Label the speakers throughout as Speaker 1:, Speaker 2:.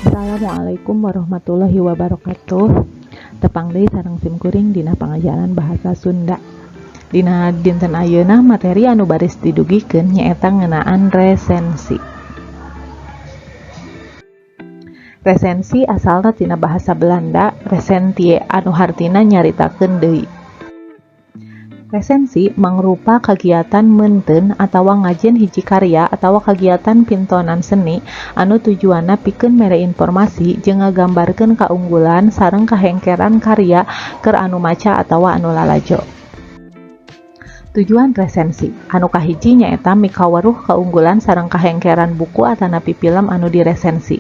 Speaker 1: Assalamualaikum warahmatullahi wabarakatuh. Tepang deui sareng sim kuring dina pangajaran bahasa Sunda. Dina dinten ayeuna materi anu baris didugikeun nyaeta ngeunaan resensi. Resensi asalna tina bahasa Belanda recensie anu hartina nyaritakeun deui. Resensi mangrupa kagiatan meunteun atawa ngajieun hiji karya atawa kagiatan pintonan seni anu tujuanna pikeun mere informasi jeung ngagambarkeun kaunggulan sareng kahengkeran karya keur anu maca atawa anu lalajo. Tujuan resensi anu kahiji nyaeta mikaweruh kaunggulan sareng kahengkeran buku atanapi film anu diresensi.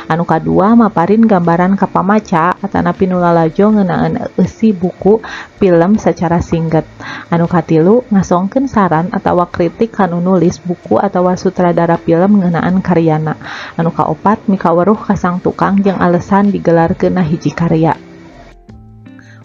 Speaker 1: Anu kadua maparin gambaran ka pamaca atanapi nu lalajo ngeunaan eusi buku, film sacara singget. Anu katilu ngasongkeun saran atawa kritik ka nu nulis buku atawa sutradara film ngeunaan karyana. Anu kaopat mikaweruh ka sang tukang jeung alesan digelarkeunna hiji karya.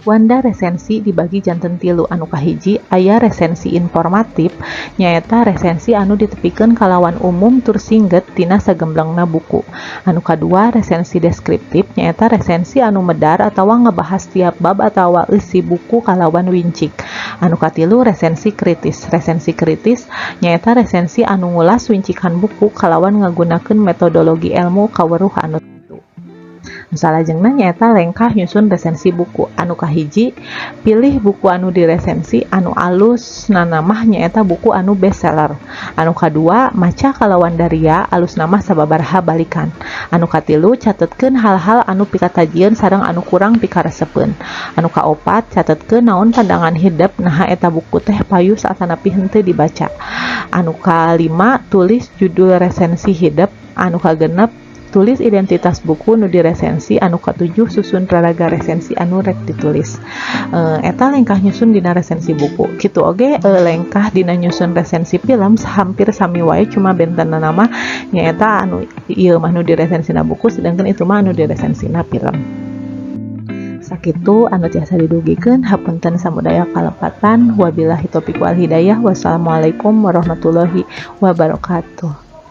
Speaker 1: Wanda resensi dibagi janten tilu. Anu kahiji aya resensi informatif, nyaeta resensi anu ditepikeun kalawan umum tur singget tina sagemblengna buku. Anu kadua resensi deskriptif, nyaeta resensi anu medar atawa ngabahas tiap bab atawa eusi buku kalawan wincik. Anu katilu resensi kritis. Resensi kritis nyaeta resensi anu ngulas wincikan buku kalawan ngagunakeun metodologi elmu kaweruh anu. Salajengna nyaeta lengkah nyusun resensi buku. Anu kahiji pilih buku anu diresensi, anu alusna mah nyaeta buku anu bestseller. Anu kadua maca kalawan daria, alusna mah sababaraha balikan. Anu katilu catetkeun hal-hal anu pikatajieun sareng anu kurang pikaresepeun. Anu kaopat catetkeun naon pandangan hidep naha eta buku teh payus atanapi henteu dibaca. Anu kalima tulis judul resensi hidep. Anu kagenep tulis identitas buku nu diresensi. Anu katujuh susun raraga resensi anu rek ditulis. Eta lengkah nyusun dina resensi buku. Kitu oge lengkah dina nyusun resensi film hampir sami wae, cuma bentenna mah nyaeta anu ieu mah nu diresensina buku, sedangkan itu mah anu diresensina film. Sakitu anu tiasa didugikeun, hapunten samudaya kalepatan. Wabillahi taufiq wal hidayah, wassalamualaikum warahmatullahi wabarakatuh.